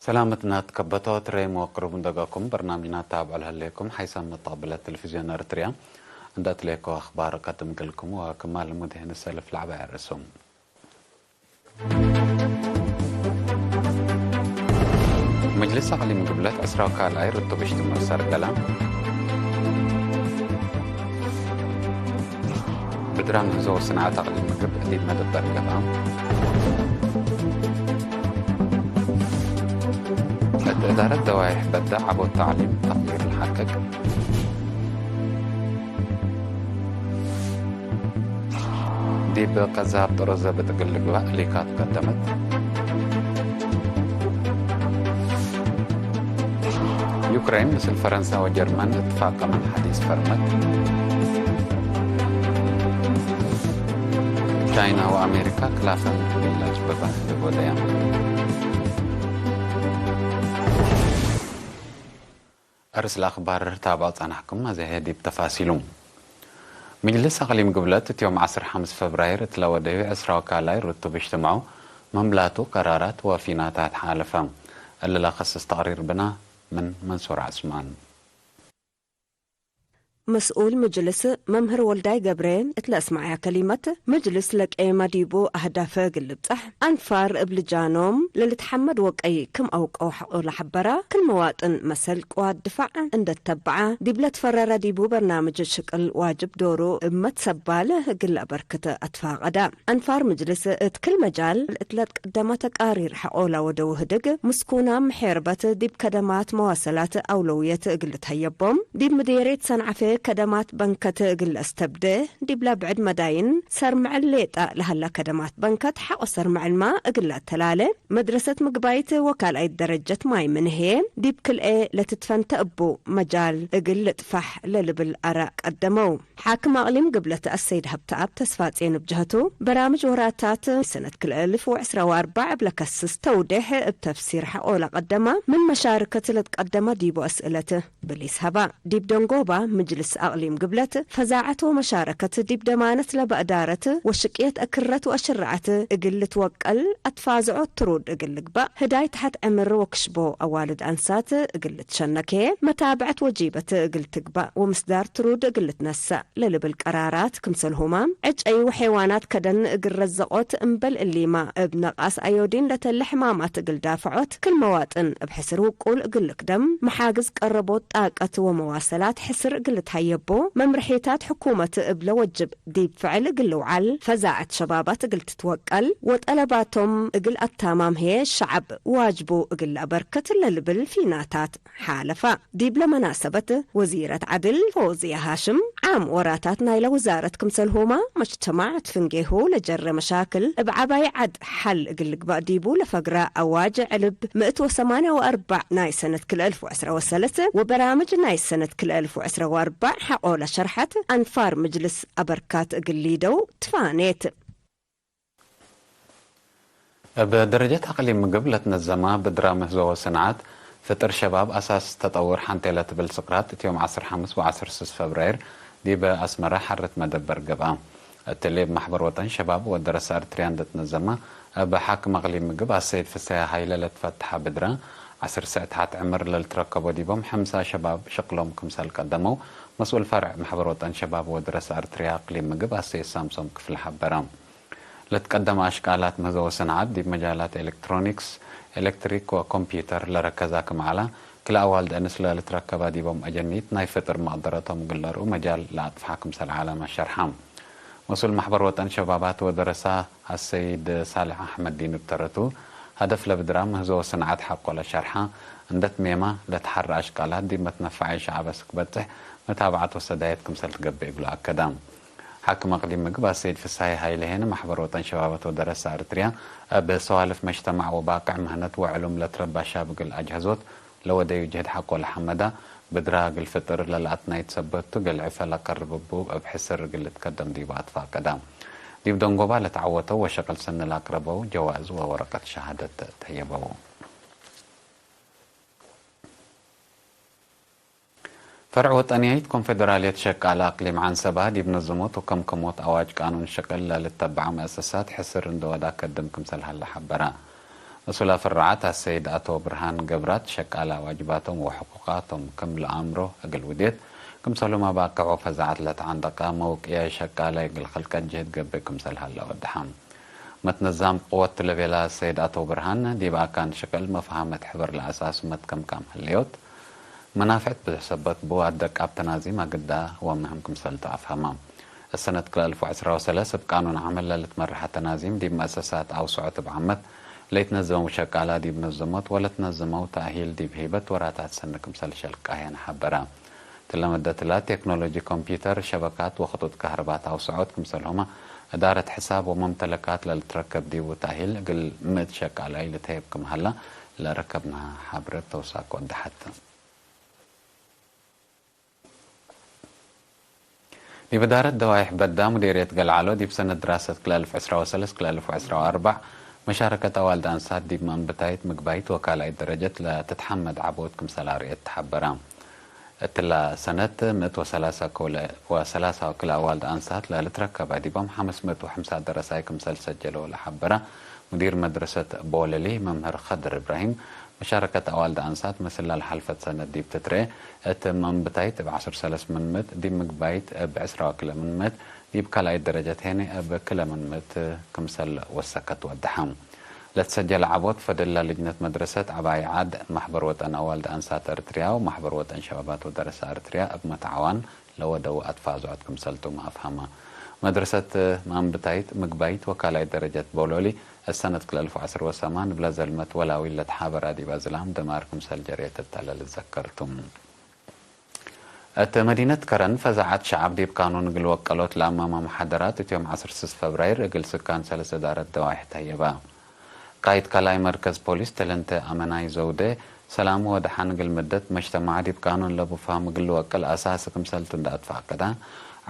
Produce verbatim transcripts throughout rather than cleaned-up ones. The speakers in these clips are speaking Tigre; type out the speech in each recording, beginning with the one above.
ሰላመትና ትከበቶ ትረይም ወቅሩብ እንደገኩም በርናምጅና ታብዖ ለህሌኩም ሓይሳም መጣብለ ቴሌቪዝዮን ኤርትርያ እንደ እትሌኮ አኽባር ቀድም ገልኩም ወክማል ሙድህን ሰልፍ ለዐባይ አርእሱም። መጅልስ አቅሊም ግብለት ዕስራ ወካልኣይ ርቱብ እጅትምዕ ሰርገላ። ብድራም ህዞ ወስንዓት አቅሊም ምግብ ዲብ መደበር ገብአ። እት እዳረት ደዋይሕ በደ ዐቦት ተዕሊም ተቅዲር ለሐቅቅ። ዲብ ቀዛብ ጥሮ ዘብጥ እግል ልግባእ ሊካት ቀደመት። ዩክሬን ምስል ፈረንሳ ወጀርመን እትፋቀ ምን ሐዲስ ፈርመት። ቻይና ወአሜሪካ ክላፈን ቢላጅ በባህል ወደያም። አርስ ለአኽባር ታብዖ ጸናሕኩም፣ አዜ ህዬ ዲብ ተፋሲሉ። ምጅልስ አቅሊም ግብለት እት ዮም ዐስር ሐምስ ፈብራይር እት ለወደዩ ዕስራ ወካልኣይ ርቱብ እጅትምዑ መምላቱ ቀራራት ወፊናታት ሓለፈ። እሊ ለከስስ ተቅሪር ብና ምን መንሱር ዐስማን። መስኡል ምጅልስ መምህር ወልዳይ ገብሬ እት ለአስመዐያ ከሊመት፣ ምጅልስ ለቄመ ዲቡ አህዳፈ እግል ልብጸሕ፣ አንፋር እብ ልጃኖም ለልትሐመድ ወቀይ ክም አውቀው ሐቆ ለሐበረ፣ ክል መዋጥን መሰል ቅዋት ድፋዕ እንደ ተበዐ፣ ዲብ ለትፈረረ ዲቡ በርናምጅ ሽቅል ዋጅብ ዶሩ እብ መትሰባል እግል ለአበርክት አትፋቀደ። አንፋር ምጅልስ እት ክል መጃል እት ለትቀደመ ተቃሪር ሐቆ ለወደው ህድግ፣ ምስኩናም ምሔርበት ዲብ ከደማት መዋሰላት አውለውየት እግል ልትሀየቦም፣ ዲብ ምዴርየት ሰንዓፌ ከደማት በንከት እግል ለአስተብዴ፣ ዲብለ ብዕድ መዳይን ሰርምዕል ሌጠ ለሀላ ከደማት በንከት ሐቆ ሰርምዕልማ እግል ለአተላሌ፣ መድረሰት ምግባይት ወካልኣይት ደረጀት ማይ ምን ህዬ ዲብ ክልኤ ለትትፈንተ እቡ መጃል እግል ልጥፋሕ ለልብል አራእ ቀደመው። ሓክም አቅሊም ግብለት አሰይድ ሀብተአብ ተስፋጼን እብ ጀህቱ፣ በራምጅ ወራታት ሰነት ክልኤ እልፍ ወዕስራ ወአርበዕ እብ ለከስስ ተውዴሕ እብ ተፍሲር ሐቆ ለቀደመ ምን መሻርከት ለትቀደመ ዲቡ አስእለት ብሊስ ሀባ። ዲብ ደንጎባ ምጅልስ አቅሊም ግብለት፣ ፈዛዐት ወመሻረከት ዲብ ደማነት ለበእዳረት ወሽቅየት አክረት ወአሽረዐት እግል ልትወቀል አትፋዝዖ ትሩድ እግል ልግባእ፣ ህዳይ ተሐት ዕምር ወክሽቦ አዋልድ አንሳት እግል ልትሸነኬ፣ መታብዐት ወጂበት እግል ትግባእ ወምስዳር ትሩድ እግል ልትነሰእ ለልብል ቀራራት ክምሰልሁመ፣ ዕጨይ ወሐይዋናት ከደን እግል ረዘቆት፣ እምበል እሊመ እብ ነቃስ አዮዲን ለተለ ሕማማት እግል ዳፍዖት፣ ክል መዋጥን እብ ሕስር ውቁል እግል ልክደም፣ መሓግዝ ቀረቦት ጣቀት ወመዋሰላት ሕስር እግል ልትሀየቦ፣ መምርሒታት ሕኩመት እብ ለወጅብ ዲብ ፍዕል እግል ልውዓል፣ ፈዛዐት ሸባባት እግል ትትወቀል ወጠለባቶም እግል አታማም ህዬ ሸዐብ ዋጅቡ እግል ለአበርክት ለልብል ፊናታት ሓለፋ። ዲብለ መናሰበት፣ ወዚረት ዐድል ፎዝየ ሃሽም፣ ዓም ወራታት ናይለ ውዛረት ክምሰልሁመ፣ መጅተማዕ እት ፍንጌሁ ለጀረ መሻክል እብ ዐባይ ዐድ ሐል እግል ልግባእ ዲቡ ለፈግረ አዋጅ ዕልብ ምእት ወሰማንያ ወአርበዕ ናይ ሰነት ክልኤ እልፍ ወዕስራ ወሰለስ ወበራምጅ ናይ ሰነት ክልኤ እልፍ ወዕስራ ወአርበዕ ሐቆ ለሸርሐት አንፋር ምጅልስ አበርካት እግል ሊደው ትፋኔት። እብ ደረጀት አቅሊም ምግብ ለትነዘመ ብድረ ምህዞ ወሰንዓት ፍጥር ሸባብ አሳስ ተጠውር ሐንቴ ለትብል ስቅራት እት ዮም ዐስር ሐምስ ወዐስር ስስ ፈብራይር ዲበ አስመረ ሐርት መደበር ገብአ። እትሊ እብ ማሕበር ወጠን ሸባብ ወደረሰ አርትርያ እንደ ትነዘመ፣ እብ ሓክም አቅሊም ምግብ አሰይድ ፍሰሀ ሀይለ ለትፈትሐ ብድረ፣ ዐስር ሰዕ ተሐት ዕምር ለልትረከቦ ዲቦም ሐምሳ ሸባብ ሽቅሎም ክምሰል ቀደመው፣ መስኡል ፈርዕ ማሕበር ወጠን ሸባብ ወደረሰ አርትርያ አቅሊም ምግብ አሰይድ ሳምሶም ክፍለ ሐበረ። ለትቀደመ አሽቃላት ምህዞ ወሰንዓት ዲብ መጃላት ኤሌክትሮኒክስ፣ ኤሌክትሪክ ወኮምፒዩተር ለረከዛ ክም ዐለ፣ ክልኤ አዋልድ አንስ ለልትረከበ ዲቦም አጀኒት ናይ ፍጥር መቅደረቶም እግል ለርኡ መጃል ለአጥፍሐ ክምሰል ዐለ መ ሸርሐ። መስኡል ማሕበር ወጠን ሸባባት ወደረሰ አሰይድ ሳልሕ አሕመድ ዲን እብ ተረቱ፣ ሀደፍ ለብድራም ምህዞ ወሰንዓት ሐቆ ለሸርሐ፣ እንደ ትሜመ ለተሐረ አሽቃላት ዲብ መትነፈዐይ ሸዐብ አስክ በጽሕ መታብዐት ወሰዳየት ክምሰል ትገብእ እግሉ አከደ። ሓክም አቅሊም ምግብ አሰይድ ፍሳሄ ሀይለ ሄነ፣ ማሕበር ወጠን ሸባባት ወደረሰ አርትርያ፣ እብ ሰዋልፍ መጅተማዕ ወባቅዕ ምህነት ወዕሉም ለትረባ ሻብ እግል አጅሀዞት ለወደዩ ጅህድ ሐቆ ለሐመዳ፣ ብድራ እግል ፍጥር ለለአትናይት ሰበት ቱ፣ እግል ዕፈ ለቀርብ እቡ እብ ሕስር እግል ልትከደም ዲቡ አትፋቀዳ። ዲብ ደንጎባ ለተዐወተው ወሸቅል ሰኒ ለአቅረበው ጀዋዝ ወወረቀት ሸሃደት ተህየበው። ፈርዕ ወጠንያይት ኮንፌደራልየት ሸቃለ አቅሊም ዐንሰባ፣ ዲብ ነዝሞት ወከምከሞት አዋጅ ቃኑን ሸቅል ለልተበዐ መአሰሳት ሕስር እንደ ወዳ ከድም ክምሰል ሀለ ሐበረ። መስኡል ፍርዓት አሰይድ አቶ ብርሃን ገብራት፣ ሸቃላ ዋጅባቶም ወሕቁቃቶም ክም ለአምሮ እግል ውዴት፣ ክምሰልሁመ ባቅዕ ወፈዛዐት ለተዐንደቀ መውቅየ ሸቃለ እግል ክልቀት ጅህድ ገብእ ክምሰል ሀለ ወደሐ። መትነዛም ቅወት ለቤለ ሰይድ አቶ ብርሃን፣ ዲብ አካን ሽቅል መፍሀመት ሕበር ለአሳሱ መትከምካም ህሌዮት፣ መናፍዕት ብዝሕ ሰበት ቡ አደቃብ ተናዚም አግዳ ወምህም ክምሰልቱ አፍሀማ። እሰነት ክልኤ አልፍ ወዕስራ ወሰለስ እብ ቃኑን ዐመል ለልትመረሐ ተናዚም ዲብ መአሰሳት አውሰዖት እብ ዓመት ለይትነዘመው ሸቃላ ዲብ ነዘሞት ወለትነዘመው ተእሂል ዲብ ሄበት ወራታት ሰኒ ክምሰል ሸልቃህየን ሐበረ። እትለ መደትለ ቴክኖሎጂ ኮምፒዩተር፣ ሸበካት ወክጡጥ ከህርባት አውሰዖት ክምሰልሁመ እዳረት ሕሳብ ወመምተለካት ለልትረከብ ዲቡ ተእሂል እግል ምእት ሸቃላይ ልትሀየብ ክም ሀላ ለረከብናሀ ሐብረት ተውሳክ ወደሐት። ዲብ እዳረት ደዋይሕ በዳ ሙዴርየት ገልዓሎ፣ ዲብ ሰነት ድራሰት ክልኤ አልፍ ዕስራ ወሰለስ ክልኤ አልፍ ወዕስራ ወአርበዕ መሻረከት አዋልድ አንሳት ዲብ መንብታይት ምግባይት ወካልኣይት ደረጀት ለትትሐመድ ዐቦት ክምሰል አርኤት ተሐበረ። እትላ ሰነት ምእት ወሰላሳ ኮለ ወሰላሳ ወክልኤ አዋልድ አንሳት ለልትረከበ፣ ዲቦም ሐምስ ምእት ወሐምሳ ደረሳይ ክምሰል ሰጀለው ለሐበረ ሙዲር መድረሰት ቦለሊ መምህር ከድር እብራሂም፣ መሻረከት አዋልድ አንሳት ምስል ለሐልፈት ሰነት ዲብ ትትርኤ፣ እት መንብታይት እብ ዐስር ሰለስ ምን ምእት፣ ዲብ ምግባይት እብ ዕስራ ወክልኤ ምን ምእት፣ ዲብ ካልኣይት ደረጀት ሄኔ እብ ክለ ምን ምእት ክምሰል ወሰከት ወደሐ። ለትሰጀለ ዐቦት ፈድል ለልጅነት መድረሰት ዐባይ ዐድ፣ ማሕበር ወጠን አዋልድ አንሳት ኤርትርያ ወማሕበር ወጠን ሸባባት ወደረሳ ኤርትርያ እብ መትዓዋን ለወደው አትፋዝዖት ክምሰልቱም አፍሀመ። መድረሰት መንብታይት፣ ምግባይት ወካልኣይት ደረጀት ቦሎሊ፣ እሰነት ክልኤ አልፍ ወዐስር ወሰማን እብለ ዘልመት ወላዊል ለትሓበራ ዲብ አዝላም ደማር ክምሰል ጀርየት እተ ለልትዘከር ቱ። እት መዲነት ከረን ፈዛዐት ሸዐብ ዲብ ቃኑን እግል ወቀሎት ለአማመ መሓደራት እት ዮም ዐስር ስስ ፈብራይር እግል ስካን ሰለስ እዳረት ደዋይሕ ተህየበ። ቃይድ ካልኣይ መርከዝ ፖሊስ ተለንተ አመናይ ዘውዴ፣ ሰላም ወደሐን እግል ምደት መጅተማዕ ዲብ ቃኑን ለቡ ፋም እግል ልወቅል አሳሲ ክምሰልቱ እንደ አትፋቀደ፣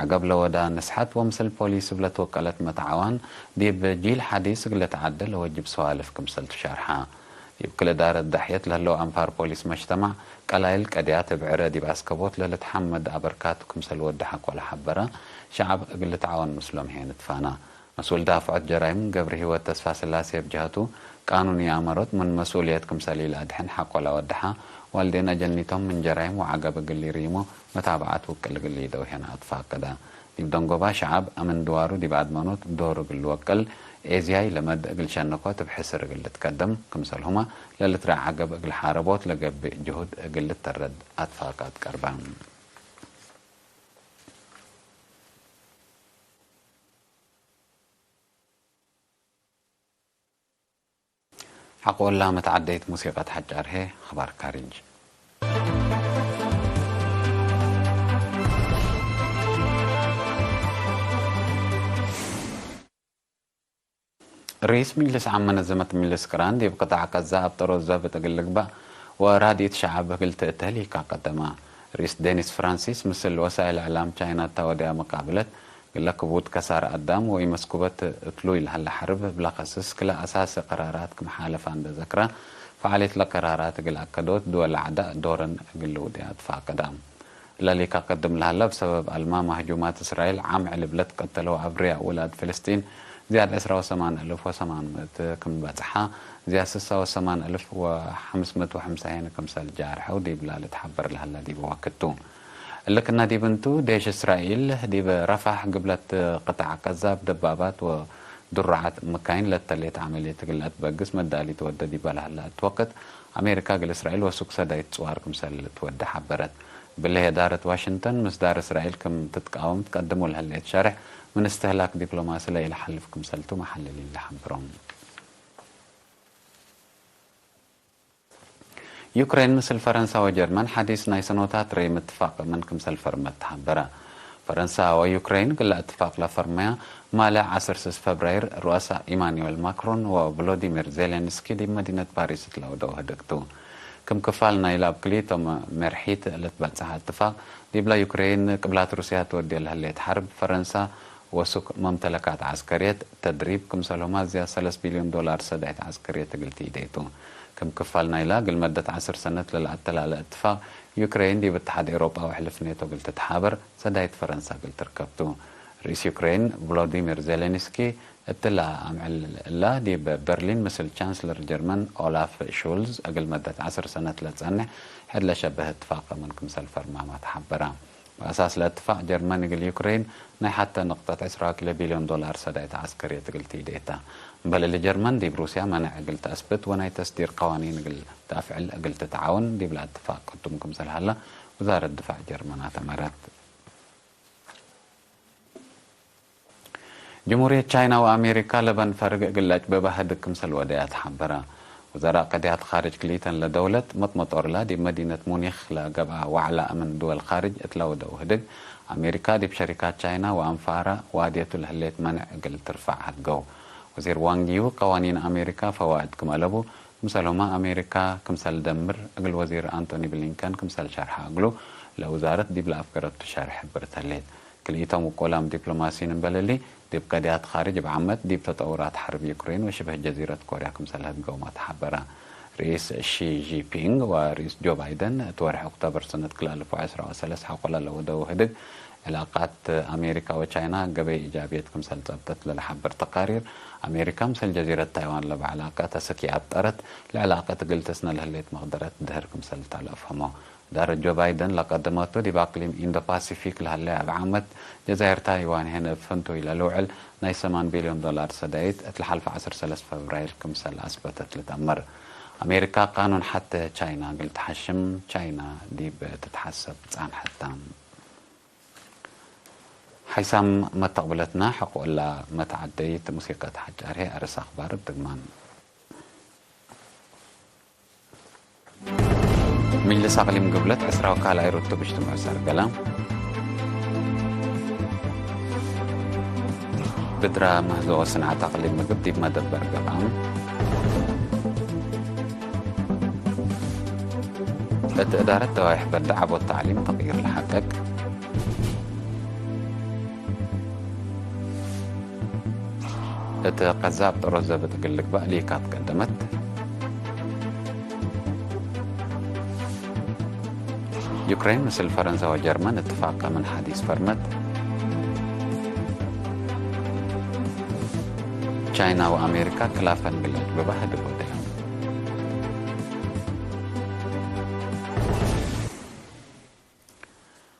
ዐገብ ለወዳ ንስሐት ወምስል ፖሊስ እብ ለትወቀለት መትዓዋን ዲብ ጂል ሐዲስ እግል ልትዓደ ለወጅብ ሰዋልፍ ክምሰልቱ ሸርሐ። ዲብ ክል እዳረት ዳሕየት ለህለው አንፋር ፖሊስ መጅተማዕ፣ ቀላይል ቀድያት እብ ዕረ ዲብ አስከቦት ለልትሐመድ አበርካቱ ክምሰል ወደሐ ኮለ ሐበረ፣ ሸዐብ እግል ልትዓወን ምስሎም ሄን ትፋና። መስኡል ዳፍዖት ጀራይም ገብረሂወት ተስፋስላሴ እብ ጀሀቱ፣ ቃኑን ይአመሮት ምን መስኡልየት ክምሰል ኢለአድሕን ሐቆ ለወደሐ፣ ዋልዴን አጀኒቶም ምን ጀራይም ወዐገብ እግል ኢርይሞ መታብዐት ውቅል እግል ኢደውሄን አትፋቀደ። ዲብ ደንጎባ ሸዐብ አምን ድዋሩ ዲብ አድመኖት ዶሩ እግል ልወቅል፣ ኤዝያይ ለመድ እግል ሸነኮት እብ ሕስር እግል ልትቀደም፣ ክምሰልሁመ ለልትረአ ዐገብ እግል ሓረቦት ለገብእ ጅሁድ እግል ልተረድ አትፋቃት ቀርበ። ሐቆላ መትዓደይት ሙሲቀት ሐጫር ህዬ፣ አኽባር ካሪጅ። ርኢስ ምጅልስ ዓም መነዘመት ምጅልስ ቅራን ዲብ ቅጣዕ ቀዛ አብጠሮት ዘብጥ እግል ልግበእ ወራድኢት ሸዐብ እግል ትእተህል ኢካቀደመ። ርኢስ ዴኒስ ፍራንሲስ ምስል ወሳእል እዕላም ቻይና እተ ወድያ መቃብለት፣ እግለ ክቡድ ከሳር አዳም ወኢመስኩበት እትሉይ ለሀለ ሐርብ እብ ለከስስ ክለ አሳሲ ቀራራት ክም ሓለፋ እንደ ዘክረ፣ ፈዓልየት ለቀራራት እግል አከዶት ድወል አዕዳእ ዶረን እግል ልውድያ ትፋቀዳ። እለ ሊካቀድም ለሀለ እብ ሰበብ አልማመ ህጁማት እስራኤል ዓም ዕልብ ለትቀተለ ወአብርያ ውላድ ፍልስጢን ዝያድ ዕስራ ወሰማን እልፍ ወሰማን ምእት ክም በጽሐ፣ ዝያድ ስሳ ወሰማን እልፍ ወሐምስ ምእት ወሐምሳ ሄን ክምሰል ጃርሐው ዲብላ ልትሐበር ለሀለ ዲበ ወክድ ቱ። እሊ ክና ዲብ እንቱ፣ ዴሽ እስራኤል ዲብ ረፋሕ ግብለት ቅጣዕ ቀዛ እብ ደባባት ወድሩዓት ምካይን ለተሌት ዐመልየት እግል ለአትበግስ መዳሊት ወደ ዲበ ለሀለ እት ወቅት፣ አሜሪካ እግል እስራኤል ወሱክ ሰዳይት ጽዋር ክምሰል ልትወደ ሐበረት። እብሊ ህዬ እዳረት ዋሽንግተን ምስዳር እስራኤል ክም ትትቃወም ትቀድሞ ለህሌት ሸርሕ ምን እስትህላክ ዲፕሎማሲ ለኢለሐልፍ ክምሰልቱ መሐልሊን ለሐብሮም። ዩክሬን ምስል ፈረንሳ ወጀርመን ሐዲስ ናይ ሰኖታት ርኤ ምትፋቅ ምን ክምሰል ፈርመት ተሐበረ። ፈረንሳ ወዩክሬን እግለ እትፋቅ ለፈርመያ ማለ ዐስር ስስ ፈብራይር ሩአሳ ኢማኑኤል ማክሮን ወቮሎዲሚር ዜሌንስኪ ዲብ መዲነት ፓሪስ እት ለአውደው ህድግ ቱ። ክም ክፋል ናይለ እብ ክልኢቶም መርሒት ለትበጽሐ እትፋቅ፣ ዲብለ ዩክሬን ቅብላት ሩስያ ትወዴ ለህሌት ሐርብ፣ ፈረንሳ ወሱክ መምተለካት ዐስከርየት፣ ተድሪብ፣ ክምሰልሁመ ዝያድ ሰለስ ቢልዮን ዶላር ሰዳይት ዐስከርየት እግል ትኢደይ ቱ። ክም ክፋል ናይለ እግል መደት ዐስር ሰነት ለለአተላለ እትፋቅ፣ ዩክሬን ዲብ እትሓድ ኤውሮጳ ወሕልፍ ኔቶ እግል ትትሓበር፣ ሰዳይት ፈረንሳ እግል ትርከብ ቱ። ርኢስ ዩክሬን ቮሎዲሚር ዜሌንስኪ፣ እትለ አምዕል እላ፣ ዲብ በርሊን ምስል ቻንስለር ጀርመን ኦላፍ ሹልዝ እግል መደት ዐስር ሰነት ለጸንሕ ሕድ ለሸብህ እትፋቅ ምን ክምሰል ፈርማመ ተሐበረ። ወአሳስ ለእትፋቅ ጀርመን እግል ዩክሬን ናይ ሐተ ንቅጠት ዕስራ ኪሎ ቢልዮን ዶላር ሰዳይት ዐስከርየት እግል ትኢዴ ተ። እምበል እሊ ጀርመን ዲብ ሩስያ መነዕ እግል ተአስብት ወናይ ተስዲር ቀዋኒን እግል ተአፍዕል እግል ትትዓወን ዲብለ እትፋቅ ቅዱም ክምሰል ሀለ ውዛረት ድፋዕ ጀርመን አተመረት። ጅምሁርየት ቻይና ወአሜሪካ ለበን ፈርግ እግል ለአጭብበ ህድግ ክምሰል ወደያ ተሐበረ። ወዘራእ ቀድያት ካርጅ ክልኢተን ለደውለት፣ መጥመጦርላ ዲብ መዲነት ሙኒክ ለገብአ ወዕለ አምን ድወል ካርጅ እት ለወደው ህድግ፣ አሜሪካ ዲብ ሸሪካት ቻይና ወአንፋረ ዋድየቱ ለህሌት መነዕ እግል ትርፈዕ ሀድገው። ወዚር ዋንግ ዩ፣ ቀዋኒን አሜሪካ ፈዋእድ ክም አለቡ፣ ክምሰልሁመ አሜሪካ ክምሰል ደምር እግል ወዚር አንቶኒ ብሊንከን ክምሰል ሸርሐ እግሉ፣ ለውዛረት ዲብ ለአፍገረቱ ሸርሕ ሕብርት ህሌት። ክልኢቶም ውቁላም ዲፕሎማሲን እምበል እሊ፣ ዲብ ቀድያት ካርጅ እብ ዓመት፣ ዲብ ተጠውራት ሐርብ ዩክሬን ወሽበህ ጀዚረት ኮርያ ክምሰል ህድገውመ ተሐበረ። ርኢስ ሺ ጂንፒንግ ወርኢስ ጆ ባይደን፣ እት ወርሕ ኦክቶበር ሰነት ክልኤ አልፍ ወዐስራ ወሰለስ ሐቆለ ለወደው ህድግ፣ ዕላቃት አሜሪካ ወቻይና ገበይ ኢጃብየት ክምሰል ጸብጠት ለለሐብር ተቃሪር፣ አሜሪካ ምሰል ጀዚረት ታይዋን ለበ ዕላቀት አሰክ ይአብጠረት፣ ለዕላቀት እግል ትስነ ለህሌት መቅደረት ድህር ክምሰል ተ ለአፍሀሞ። እዳረት ጆ ባይደን ለቀደመቱ፣ ዲብ አቅሊም ኢንዶ-ፓሲፊክ ለሀለ እብ ዓመት ጀዛይር ታይዋን ሄነ እብ ፍንቱይ ለልውዕል ናይ ሰማን ቢልዮን ዶላር ሰዳይት፣ እት ለሐልፈ ዐስር ሰለስ ፈብራይር ክምሰል አስበተት ልትአመር። አሜሪካ ቃኑን ሐቴ ቻይና እግል ተሐሽም ቻይና ዲብ ትትሐሰብ ጻንሐት ተ። ሐይሳም መተቅብለትና፣ ሕቁ እላ መትዓደይት ሙሲቀት ሐጫር ህይ አርስ አክባር እብ ድግማን። ምጅልስ አቅሊም ግብለት ዕስራ ወካልኣይ ርቱብ እጅትምዑ ሰርገለ። ብድረ ምህዞ ወስንዐት አቅሊም ምግብ ዲብ መደበር ገብአ። እት እዳረት ደዋይሕ በደ ዐቦት ተዕሊም ተቅይር ለሐቀቅ። እት ቀዛብ ጠሮዝ ዘብጥ እግል ልግባእ ሊካት ቀደመት። ዩክሬን ምስል ፈረንሳ ወጀርመን እትፋቀ ምን ሐዲስ ፈርመት። ቻይና ወአሜሪካ ክላፈን እግል አጅብባ ህድግ ወደዮም።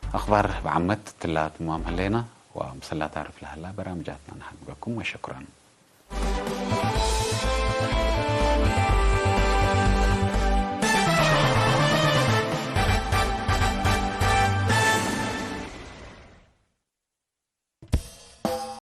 አኽባር እብ ዓመት ትላ ትማም ህሌና፣ ወምስላ ታርፍ ለሀላ በራምጃትና ነሐድገኩም ወሸኩረን።